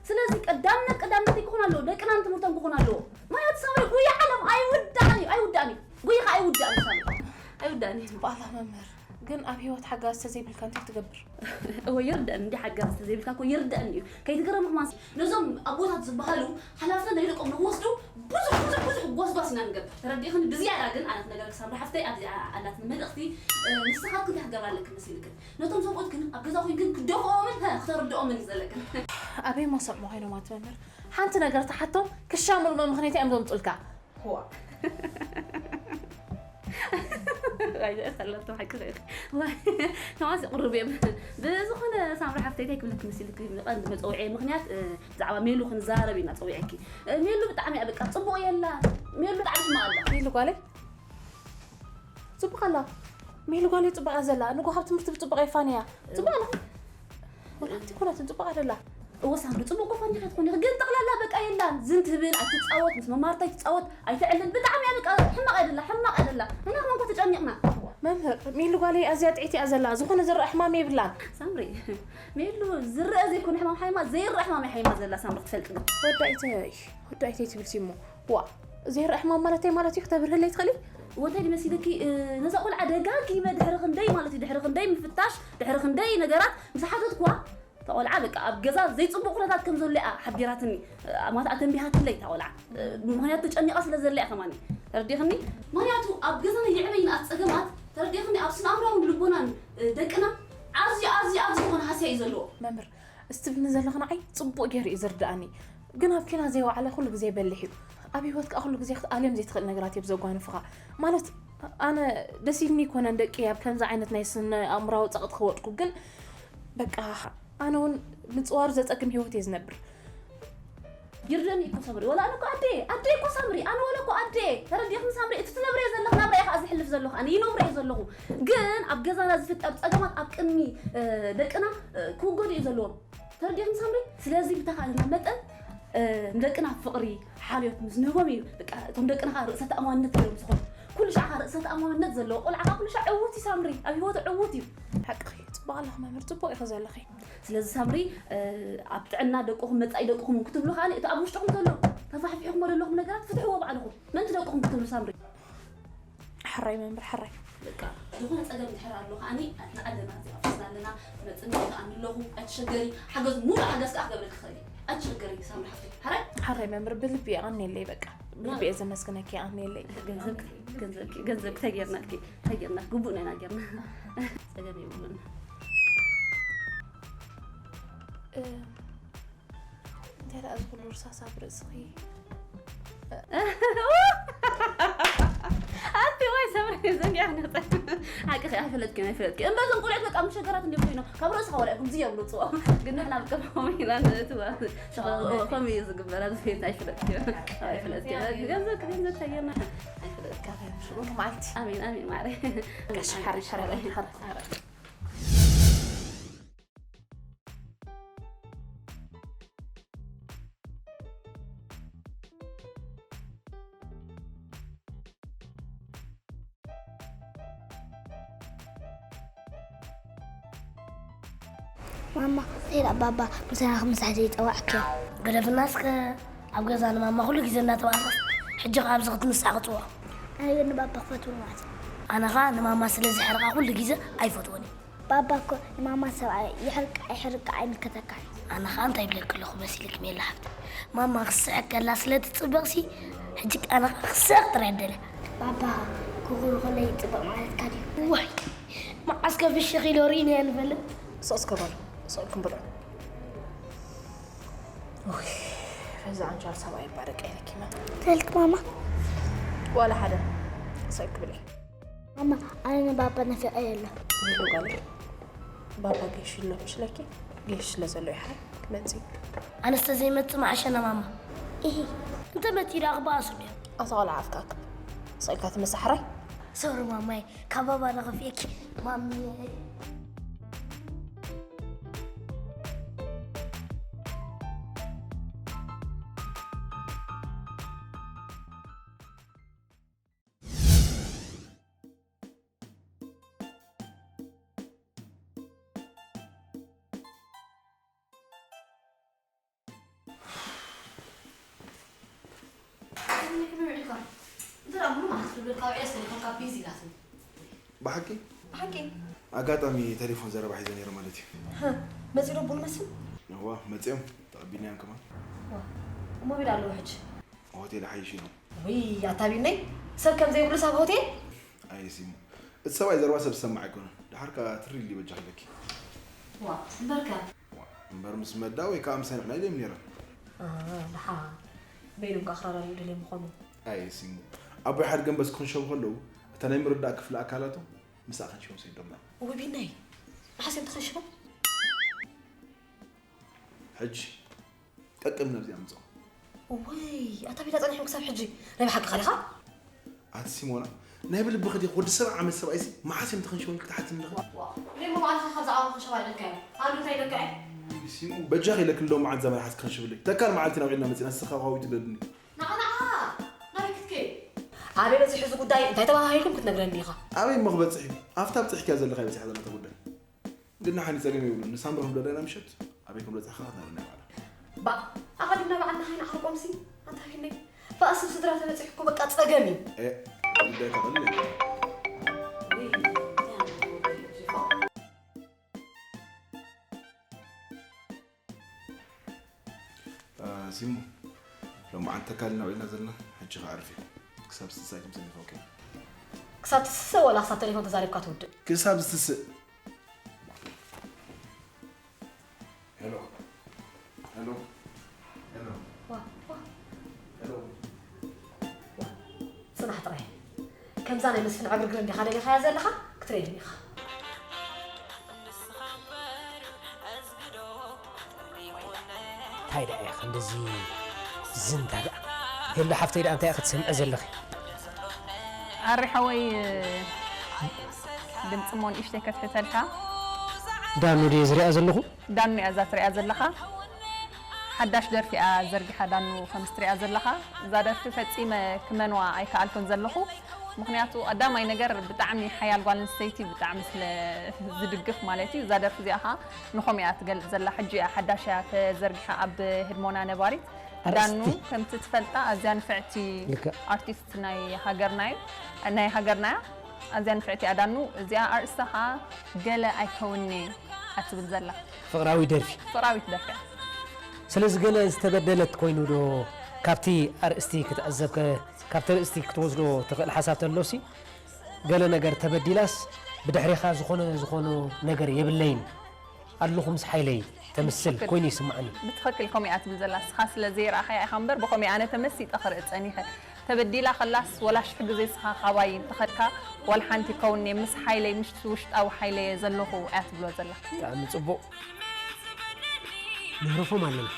ስለዚ ቀዳምነት ቀዳምነት ክኾን ኣለዎ። ደቅናን ትምህርቶም ክኾን ኣለዎ። ማለት ሳምሪ ጉያ ዓለም ኣይውዳእን እዩ ኣይውዳእን እዩ። ጉያ ከ ኣይውዳእን እዩ ሳምሪ ኣይውዳእን እዩ። በኣላ መምህር ግን ኣብ ህይወት ሓጋዝ ተዘይብልካ እንታይ ትገብር? እወ ይርደእን እንዲ ሓጋዝ ተዘይብልካ እኮ ይርደእን እዩ። ከይትገረሙ ክማን ነዞም ኣቦታት ዝበሃሉ ሓላፍነት ናይ ደቆም ንክወስዱ ብዙሕ ብዙሕ ብዙሕ ጎስጓስ ኢና ንገብር ተረዲእኽኒ ብዝያዳ ግን ኣነት ነገር ክሳብ ሓፍተይ ኣብዚኣ ኣላትኒ መልእኽቲ ንስኻትክን እንታይ ክገብራ ኣለክን መሲልክን ነቶም ሰብኡት ግን ኣብ ገዛ ኮይንክን ክደፍኦምን ክተርድኦምን እዩ ዘለክን ኣበይ ሞ ሰምዑ ኮይኖም ኣቲ መምህር ሓንቲ ነገር ተሓቶም ክሻምሉ መምኽንያት እዮም ዘምፁልካ ዋእ ኣላቶ ሓቂ ኸይር ተማሲ ቅሩብ እዮም ብዝኾነ ሳምሪ ሓፍተይ እንታይ ክብለክ መሲልክ ቀንዲ መፀውዒ ምክንያት ብዛዕባ ሜሉ ክንዛረብ ኢና ፀዊዐኪ ሜሉ ብጣዕሚ እያ በቃ ፅቡቅ የላ ሜሉ ብጣዕሚ ሕማቅ ኣላ ሜሉ ጓለይ ፅቡቅ ኣላ ሜሉ ጓለይ ፅቡቅ እያ ዘላ ንጎ ካብ ትምህርቲ ብፅቡቅ የፋንያ ፅቡቅ ኣላ ወላ ሓንቲ ኮነትን ፅቡቅ ኣደላ እወ ሳምሪ ፅቡቅ እኮ ፋንዲካ ትኮኒ ግን ጠቅላላ በቃ የላን ዝን ትብል ኣይትፃወት ምስ መማርታ ኣይትፃወት ኣይትዕልል ብጣዕሚ እያ በቃ ሕማቅ እያ ደላ ሕማቅ እያ ደላ እና ከማን እኮ ተጨኒቅና መምህር ሜሉ ጓለይ ኣዝያ ጥዕቲ እያ ዘላ ዝኮነ ዝረኣ ሕማም የብላን ሳምሪ ሜሉ ዝረኣ ዘይኮነ ሕማም ሓይማ ዘይረኣ ሕማም ሓይማ ዘላ ሳምሪ ክትፈልጥ ግን ወዳኢተይ ወዳኢተይ ትብል ሲሞ ዋ ዘይረኣ ሕማም ማለት እንታይ ማለት እዩ ክተብርህለይ ትኽእሊ ወንታይ ድመሲልኪ ነዛ ቆልዓ ደጋጊመ ድሕሪ ክንደይ ማለት እዩ ድሕሪ ክንደይ ምፍታሽ ድሕሪ ክንደይ ነገራት ምስ ሓተትኩዋ እታ ቆልዓ በቃ ኣብ ገዛ ዘይፅቡቅ ኩነታት ከም ዘሎ እያ ሓቢራትኒ ማለት ኣተንቢሃትለይ እታ ቆልዓ ምክንያቱ ተጨኒቃ ስለ ዘላ እያ ከማኒ ተረዲኽኒ ምክንያቱ ኣብ ገዛና የዕበይና ኣብ ፀገማት ተረዲኽኒ ኣብ ስነ ኣእምራውን ልቦናን ደቅና ኣዝዩ ኣዝዩ ኣዝዩ ዝኾነ ሃስያ እዩ ዘለዎ። መምህር፣ እስቲ ትብልኒ ዘለኺ ንዓይ ጽቡቕ ገይሩ እዩ ዝርድኣኒ። ግን ኣብ ኪና ዘይወዓለ ኩሉ ግዜ በሊሕ እዩ። ኣብ ህይወት ከኣ ኩሉ ግዜ ክትኣልዮም ዘይትኽእል ነገራት እዮም ዘጓንፉኻ። ማለት ኣነ ደስ ኢልኒ ኣይኮነን ደቂ ኣብ ከምዚ ዓይነት ናይ ስነ ኣእምራዊ ጸቕጢ ክወድቁ፣ ግን በቃ ኣነ እውን ምጽዋር ዘጸግም ህይወት እየ ዝነብር። ይርደኒ እኮ ሳምሪ፣ ወላ ኣነ እኮ ኣደ ኣደ እኮ ሳምሪ፣ ኣነ ወላ እኮ ኣደ። ተረዲኽኒ ሳምሪ፣ እቲ ትነብርዮ ዘለኽ ናብራ ኢኻ ዝሕልፍ ዘለኹ፣ ኣነ ይነብሮ እየ ዘለኹ። ግን ኣብ ገዛና ዝፍጠር ጸገማት ኣብ ቅድሚ ደቅና ክውገዱ እዩ ዘለዎም። ተረዲኽኒ ሳምሪ? ስለዚ ብተኻእለና መጠን ንደቅና ፍቕሪ፣ ሓልዮት ምስ ንህቦም እዩ በቃ እቶም ደቅና ከዓ ርእሰ ተኣማንነት ዘለዎም ዝኾኑ። ኩሉ ሻዕ ከዓ ርእሰ ተኣማንነት ዘለዎ ቆልዓ ከዓ ኩሉ ሻዕ ዕዉት እዩ ሳምሪ፣ ኣብ ህይወቱ ዕዉት እዩ። ሓቅኺ፣ ጽቡቕ ኣለኺ መምህር፣ ጽቡቕ ኢኺ ዘለኺ። ስለዚ ሳምሪ ኣብ ጥዕና ደቅኹም መጻኢ ደቅኹም ክትብሉ ከዓ እቲ ኣብ ውሽጥኹም ዘሎ ተፋሕፊሕኹሞ ዘለኹም ነገራት ፍትሕዎ ባዕልኹም። ምእንቲ ደቅኹም ክትብሉ ሳምሪ። ሕራይ መምህር፣ ሕራይ። በቃ ዝኾነ ጸገም እንድሕር ኣሎ ከዓኒ ንዓለና እዚኣ ፈስና ኣለና። መጽና ከኣ ኣለኹ። ኣይትሸገሪ። ሓገዝ፣ ሙሉእ ሓገዝ ከኣ ክገብረልኪ ክኽእል እየ። ኣይትሸገሪ ሳምሪ ሓፍተይ። ሕራይ? ሕራይ መምህር፣ ብልቢ የቐንየለይ በቃ። ብልቢ እየ ዘመስግነኪ፣ የቐንየለይ። ገንዘብ፣ ገንዘብ፣ ገንዘብ ተጌርናልኪ፣ ተጌርና፣ ግቡእና ኢና ጌርና። ጸገም የብሉን። እ፣ እንታይ ደኣ እዚ ኩሉ ርሳስ ኣብ ርእስኺ? ኣቲ ወይ ሰብሪ ዘንጊያ ነጠ። ሓቅኺ ኣይፈለጥክን፣ ኣይፈለጥክን። እምበር እዞም ቆልዑት በቃ ምሸገራት እንዲዮም ኮይኖም። ካብ ርእስኻ ወላ ይኹን ዝየብሉ ጽዋ። ግን ንሕና ብከምኡ ኢና ንእትዋ። ከምኡ እዩ ዝግበር፣ ኣብዚ ቤት ኣይፈለጥክን። ኣይፈለጥክን። ገንዘብ፣ ገንዘብ ተጌርና። ኣይፈለጥክን። ሽሮ መዓልቲ። ኣሜን፣ ኣሜን ማዕረ። ጋሽ ሓሪ፣ ሓሪ፣ ሓሪ። ማማ፣ እንታይ ደኣ ባባ ምሳና ክምሳሕ ዘይጸዋዕክዮ? ገደፍና እስከ። ኣብ ገዛ ንማማ ኩሉ ግዜ እናተባእሳስ፣ ሕጂ ከኣ ኣብዚ ክትምሳሕ ክጽውዖ? ኣነ ግን ንባባ ክፈትዎ ማለት እዩ። ኣነ ከኣ ንማማ ስለ ዝሕርቃ ኩሉ ግዜ ኣይፈትዎን እየ። ባባ እኮ ንማማ ሰብኣይ ይሕርቃ ኣይሕርቃ ኣይምልከተካን እዩ። ኣነ ከኣ እንታይ ይብለኪ ኣለኹ መሲልኪ ሜላ ሓፍተይ? ማማ ክትስሕቅ ከላ ስለ ትጽበቕሲ፣ ሕጂ ኣነ ከኣ ክስሕቅ ጥራይ እደሊ። ባባ ክኹሩ ከሎ ይጽበቕ ማለትካ ድዩ? ዋይ፣ መዓስ ከ ፍሽኽ ኢሉ ርኢናዮ ንፈልጥ? ስቕ እስከ በሉ፣ ስቕ ኢልኩም ብልዑ። ውይ፣ በዛ ዓንጃል ሰብኣይ እባ ደቀይ ለኪመ። ተልክ ማማ። ዋላ ሓደ። ሰክ ብለይ። ማማ፣ ኣነ ንባባ ናፊቐዮ ኣለኹ። ወይሎ ጓለይ። ባባ ጌሽ ኣሎ ምሽ ለኪ? ጌሽ ስለ ዘሎ ይሓ ክመጽእ። ኣነስ ተዘይመጽእ መዓሸና ማማ። ኢሂ። እንተ መጺኡ ደኣ ክበኣሱ ድዮም? ኣታ ቆልዓ ኣፍካ ኣክብ። ሰልካ ትመሳሕራይ? ሶሪ ማማይ፣ ካብ ባባ ንኸፍኤኪ ማሚ። ብሓቂ? ኣጋጣሚ ቴሌፎን ዘረባ ሒዘ ነይረ ማለት እዩ። መጺኡ ዶ ቡን መስል? እዋ፣ መጺኦም። ተቐቢልናዮም ከማን። ዋ፣ እሞ ቢዳ ኣለዎ ሕጂ? ሆቴል ሓይሽ ኢሎም። ውይ፣ ኣታ ቢነይ፣ ሰብ ከም ዘይብሉስ ኣብ ሆቴል? ኣይ ሲሙ፣ እቲ ሰብኣይ ዘረባ ሰብ ዝሰማዕ ኣይኮነን። ደሓር ከኣ ትሪ ኢሉ ይበጃ ኣለኪ። ዋ፣ እምበርከ? ዋ፣ እምበር ምስ መዳ ወይ ከኣ ምሳይ ንሕና ኢሎም ነይሮም። ኣ፣ ደሓር። በይኖም ከኣ ክራዳድኡ ደልዮም ምኾኑ። ኣይ ሲሙ፣ ኣቦይ ሓድገን በስ ክኽንሸቡ ከለዉ፣ እታ ናይ ምርዳእ ክፍሊ ኣካላቶም ምስኣ ከንሽቦም ሰዲዶምና። ውይ ቢነይ፣ መሓስ እዮም ተኸንሽቦም? ሕጂ ቀቅም ነብዚ ኣምጽኦ። ወይ፣ ኣታ ቤታ ጸኒሖም ክሳብ ሕጂ ናይ ብሓቂ ኻሊኻ? ኣቲ ሲሞና፣ ናይ ብልብኺ ዲኺ ወዲ ሰብዓ ዓመት ሰብኣይሲ መሓስ እዮም ተኸንሽቦም ኢልኪ ትሓትኒ ኣለኺ? ዋ፣ ዋ፣ ዋ። ሪሞ ባዕልኻ ካብዛ ዓቕሚ ክሸባ ኢለካ እየ። ኣነ እንታይ ኢለካ እየ? ሲሙ፣ በጃኺ ኢለኪ እንደውም መዓት እዛ መርሓት ክኸንሽብለይ። ተካል መዓልቲ ናውዒልና መጺና ንስኻ ኳዊት ትደድኒ። ንዓ፣ ንዓ፣ ናበይ ክትከይድ? ኣበይ በጺሑ እዚ ጉዳይ እንታይ ተባሃሂልኩም ክትነግረኒ ኢኻ? ኣበይ እሞ ክበጽሕ እዩ? ኣብታ ብጽሕክያ ዘለኻ ይበጽሕ ዘላ እታ ጉዳይ። ግን ንሓኒ ጸገም የብሉን። ንሳምሪ ከም ደለና ምሸት ኣበይ ከም በጻሕካ ክትነግረና ይባዕላ። ባ፣ ኣቐዲምና ባዕልና ኸይንዓርቆምሲ፣ ኣንታ ፊልመይ። ባእሲ ስድራ ተበጺሑ እኮ በቃ ጸገም እዩ። ኤ፣ ጉዳይ ከቐልል እየ። ውይ፣ እንታይ ኣንተ ወገን እዩ ዚፎ? እ፣ ሲሙ፣ ሎማዓንቲ ተካልና ውዒልና ዘለና፣ ሕጂ ከኣ ኣዕርፊ። ክሳብ ዝትስእ ኣይትምሰኒ፣ ኦኬ? ክሳብ ትስስእ ወላ ክሳብ ቴሌፎን ተዛሪብካ ትውድእ? ክሳብ ዝትስእ። እዛ ናይ መስፍን ዕግርግር እንዲኻ ደሊኻያ ዘለኻ ክትርእየኒ ኢኻ። እንታይ ደኣ ኢኻ እንደዚ ዝንታ ደኣ? ሄሎ ሓፍተይ ደኣ እንታይ ኢኺ ትሰምዒ ዘለኺ? ኣሪ ሓወይ፣ ድምፂ እሞ ንእሽተይ ከትሕተልካ። ዳኑ ድየ ዝሪኣ ዘለኹ? ዳኑ እያ እዛ ትሪኣ ዘለኻ። ሓዳሽ ደርፊ እያ ዘርጊሓ ዳኑ ከም ትሪኣ ዘለኻ። እዛ ደርፊ ፈፂመ ክመንዋ ኣይከኣልኩን ዘለኹ። ምኽንያቱ ቀዳማይ ነገር ብጣዕሚ ሓያል ጓል ኣንስተይቲ ብጣዕሚ ስለ ዝድግፍ ማለት እዩ። እዛ ደርፊ እዚኣ ኸዓ ንኸምኡ እያ ትገልፅ ዘላ። ሕጂ እያ ሓዳሽ እያ ተዘርጊሓ ኣብ ህድሞና ነባሪት። ዳኑ ከምቲ ትፈልጣ ኣዝያ ንፍዕቲ ኣርቲስት ናይ ሃገርና እዩ ናይ ሃገርና እያ። ኣዝያ ንፍዕቲ እያ ዳኑ። እዚኣ ኣርእስታ ኸዓ ገለ ኣይከውን'የ እያ ትብል ዘላ። ፍቕራዊ ደርፊ። ፍቕራዊት ደርፊ እያ። ስለዚ ገለ ዝተበደለት ኮይኑ ዶ ካብቲ ኣርእስቲ ክትዕዘብ ከ ካብቲ ኣርእስቲ ክትወስዶ ትኽእል ሓሳብ ተሎሲ ገለ ነገር ተበዲላስ ብድሕሪኻ ዝኾነ ዝኾነ ነገር የብለይን ኣለኹ ምስ ሓይለይ ተምስል ኮይኑ ይስምዓኒ። ብትኽክል ከምኡ እያ ትብል ዘላ። ንስኻ ስለ ዘይረኣኻያ ኢኻ እምበር ብኸምኡ ኣነ ተመሲጠ ክርኢ ጸኒሐ። ተበዲላ ከላስ ወላ ሽሕ ግዜ ንስኻ ካባይ እንተኸድካ ዋላ ሓንቲ ከውን'የ ምስ ሓይለይ ምስ ውሽጣዊ ሓይለይ እየ ዘለኹ እያ ትብሎ ዘላ። ብጣዕሚ ጽቡቕ። ነህርፎም ኣለና።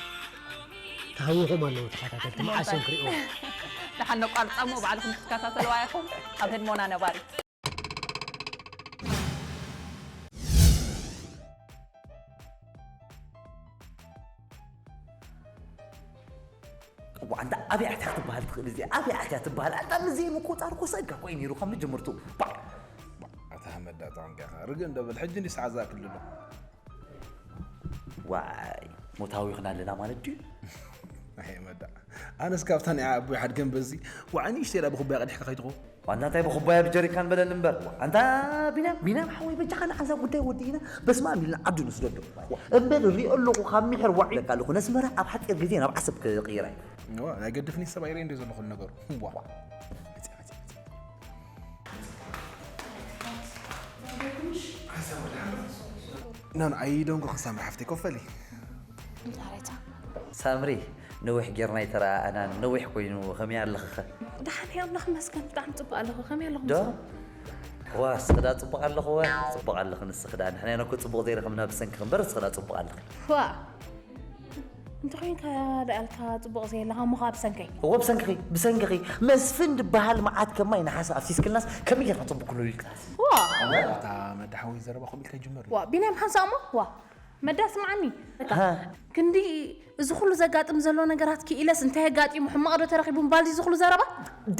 ተሃዊኾም ኣለዉ ተኸታተልቲ መዓስ እዮም ክርእይዎ? ደሓን ነቋርጻ እሞ ባዕልኹም ክትከታተልዋ ኢኹም ኣብ ህድሞና ነባሪት። እዋ ኣንታ ኣበይ ኣትያ ክትበሃል ትኽእል እዚኣ ኣበይ ኣትያ ትበሃል ኣንታ ምዘይ ምቁፃር ኮ ሰጋ ኮይ ነይሩ ካብ መጀመርቱ ባዕ ኣታ መዳ ተቐንቂኻ ርግእ እንዶ በል ሕጂ እንዲ ሰዓት ዝኣክል ኣሎ ዋይ ሞታዊ ይኽና ኣለና ማለት ድዩ ኣየ መዳ ኣነስ ካብታ ናይ ኣቦይ ሓድገን በዚ ዋዕ ንእሽተይ ኢላ ብኹባያ ቀዲሕካ ከይትኾ ዋንታ እንታይ ብኹባያ ብጀሪካን በለኒ እምበር ኣንታ ቢናም ቢናም ሓወይ በጃኻ ንዓዛ ጉዳይ ወዲእና በስማም ኢልና ዓዱ ንስደዶ እምበር ሪኦ ኣለኹ ካብ ሚሕር ዋዕ ኢለካ ኣለኹ ነስመራ ኣብ ሓፂር ግዜ ናብ ዓሰብ ክቕይራ እዩ ዋ ናይ ገድፍኒ ሰብ ኣይረይ እንደ ዘለኹ ነገሩ ዋ ኖ ኖ ኣይደንጎ ክሳምሪ ሓፍተይ ኮፈሊ ሳምሪ ነዊሕ ጌርና ኣይተረኣኣናን ነዊሕ ኮይኑ ከመይ ኣለኽኸ? ደሓን እየ ኣምላኽ ይመስገን ብጣዕሚ ፅቡቕ ኣለኹ ከመይ ኣለኹም ዶ? ዋ እስኽዳ ፅቡቕ ኣለኹ ወ ፅቡቕ ኣለኹ ንስኽዳ ንሕና ኢና እኮ ፅቡቕ ዘይረኸብና ብሰንክኺ እምበር እስኽዳ ፅቡቕ ኣለኺ ዋ እንተኾይንካ ደኣልካ ፅቡቕ ዘየለኻ እሞ ከዓ ብሰንከይ እወ ብሰንክኺ ብሰንክኺ መስፍን ድበሃል መዓት ከማይ ንሓሰ ኣፍሲስክልናስ ከመይ ጌርካ ፅቡቕ ክህሉ ኢልካ ዋ እታ መዳሓወይ ዘረባ ከምኡ ኢልካ ይጅመር ዋ ቢንያም ሓንሳእ እሞ ዋ መዳ ስምዓኒ ክንዲ እዚ ኩሉ ዘጋጥም ዘሎ ነገራት ክኢለስ እንታይ ኣጋጢሙ ሕማቕ ዶ ተረኺቡ ምባል እዚ ኩሉ ዘረባ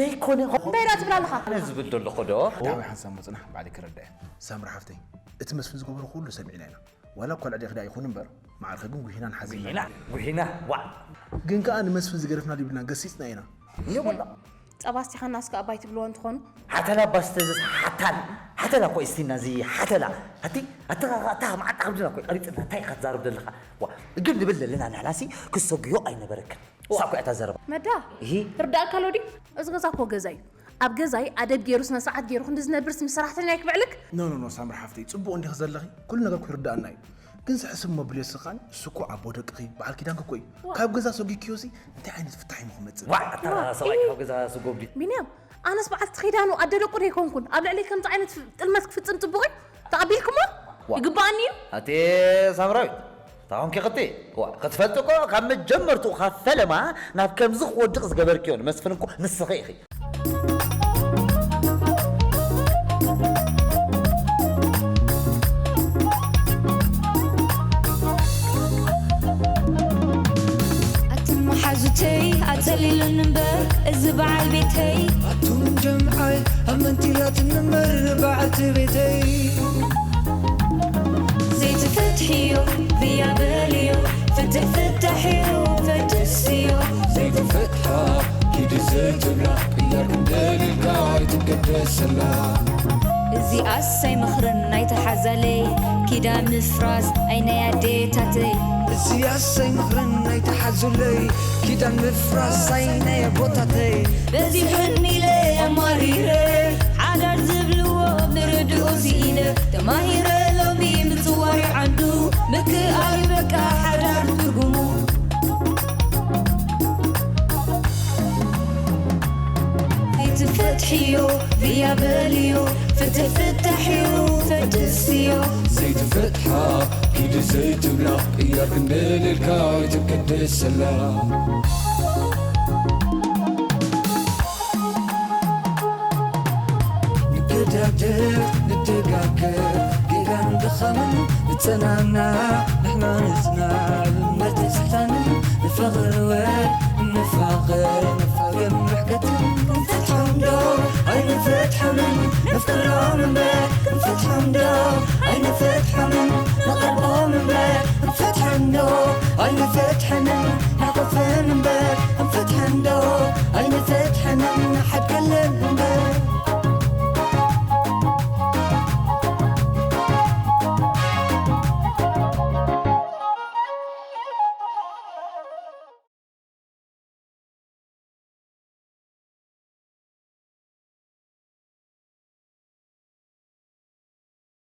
ደይኮነ እንታይ ዳ ትብል ኣለኻ ኣነ ዝብል ዘለኹ ዶ ዳዊ ሓንሳብ ምፅናሕ ባዕሊ ክረዳ እየ ሳምሪ ሓፍተይ እቲ መስፍን ዝገበሩ ኩሉ ሰሚዕና ኢና ዋላ እኳ ልዕሌኺ ዳ ይኹን እምበር ማዕርኺ ግን ጉሂና ንሓዚና ጉሂና ጉሂና ዋዕ ግን ከዓ ንመስፍን ዝገደፍና ዲብልና ገሲፅና ኢና የብላ ፀባ ስቲኻና እስከ ኣባይ ትብልዎ እንትኾኑ ሓተላ ባስተዝስ ሓታል ሓተላ እኮ እስቲና እዚ ሓተላ ኣቲ ኣታ ኣታ መዓጣ ከምድና እኮ ቀሪፅና እንታይ ኢኻ ትዛረብ ዘለኻ ዋ ግን ንብል ዘለና ንሕናሲ ክሰጉዮ ኣይነበረክን እሳ እኮ እያ እታ ዘረባ መዳ እሂ ርዳእካ ኣሎ ድዩ እዚ ገዛ እኮ ገዛ እዩ ኣብ ገዛይ ኣደብ ገይሩ ስነ ስርዓት ገይሩ ክንዲ ዝነብርስ ምስ ሰራሕተኛ ይክብዕልክ ኖ ኖ ኖ ሳምሪ ሓፍተይ ፅቡቕ እንዲኺ ዘለኺ ኩሉ ነገር ክርዳኣና እዩ ግን ስሕስብ መብልዮ ስኻን እሱ እኮ ኣቦ ደቅኺ በዓል ኪዳንኪ እኮ እዩ ካብ ገዛ ሰጊኪዮሲ እንታይ ዓይነት ፍታሕ እዩ ክመፅእ ዋዕ ኣታ ሰብኣይ ካብ ገዛ ስጎቢ ቢንያም ኣነስ በዓልቲ ኪዳኑ ኣደ ደቁ ዶ ኣይኮንኩን ኣብ ልዕለይ ከምዚ ዓይነት ጥልመት ክፍፅም ፅቡቕ እዩ ተቐቢልክሞ ይግባኣኒ እዩ ኣቴ ሳምራዊት ታኹም ኬኽቲ ክትፈልጢ እኮ ካብ መጀመርትኡ ካብ ፈለማ ናብ ከምዚ ክወድቕ ዝገበርክዮ ንመስፍን እኮ ንስኺ ኢኺ ኣቱም መሓዙተይ ኣጸሊሉኒ እምበር እዚ በዓል ቤተይ ኣቱም ጀምዓይ ኣብ መንቲላት ንመር በዓልቲ ቤተይ ዘይትፈትሕዮ ብያ በልዮ ፍትሕ ፍታሕዮ ፈትስዮ ዘይትፈትሓ ኪዲ ዘይትብላ ቅያር ክንደልልካ ኣይትገደሰላ እዚኣስ ኣይመኽርን ኣይትሓዛለይ ኪዳን ምፍራስ ኣይ ናይ ኣዴታተይ እዚኣስ ኣይመኽርን ኣይትሓዙለይ ኪዳን ምፍራስ ኣይ ናይ ኣቦታተይ በዚሑኒ ኢለ ኣማሪረ ሓዳር ዝብልዎ ምርድኡ ስኢነ ተማሂረ ሎሚ ምፅዋር ዓዱ ምክኣል በቃ ሓዳር ትርጉሙ ኣይትፈትሕዮ ብያ በልዮ፣ ፍትሕ ፍታሕ እዩ፣ ፈትስዮ። ዘይትፈትሓ ኪዲ ዘይትብላ፣ ቅያር ክንደልልካ ኣይትብከደሰላ። ንገዳደፍ ንደጋገፍ፣ ጌጋን ድኻምን ንጸናና፣ ንሕና ንጽናዕ፣ እምነት ንስሕታንን ንፋቐር ወ ንፋቐር፣ ንፋቐር ምሕከትን ክንፈትሖም ዶ ኣይንፈትሖምን? ነፍቅሮም እምበር ክንፈትሖም ዶ ኣይንፈትሖምን? ንቐርቦም እምበር ክንፈትሖም ዶ ኣይንፈትሖምን? ንሓቆፈን እምበር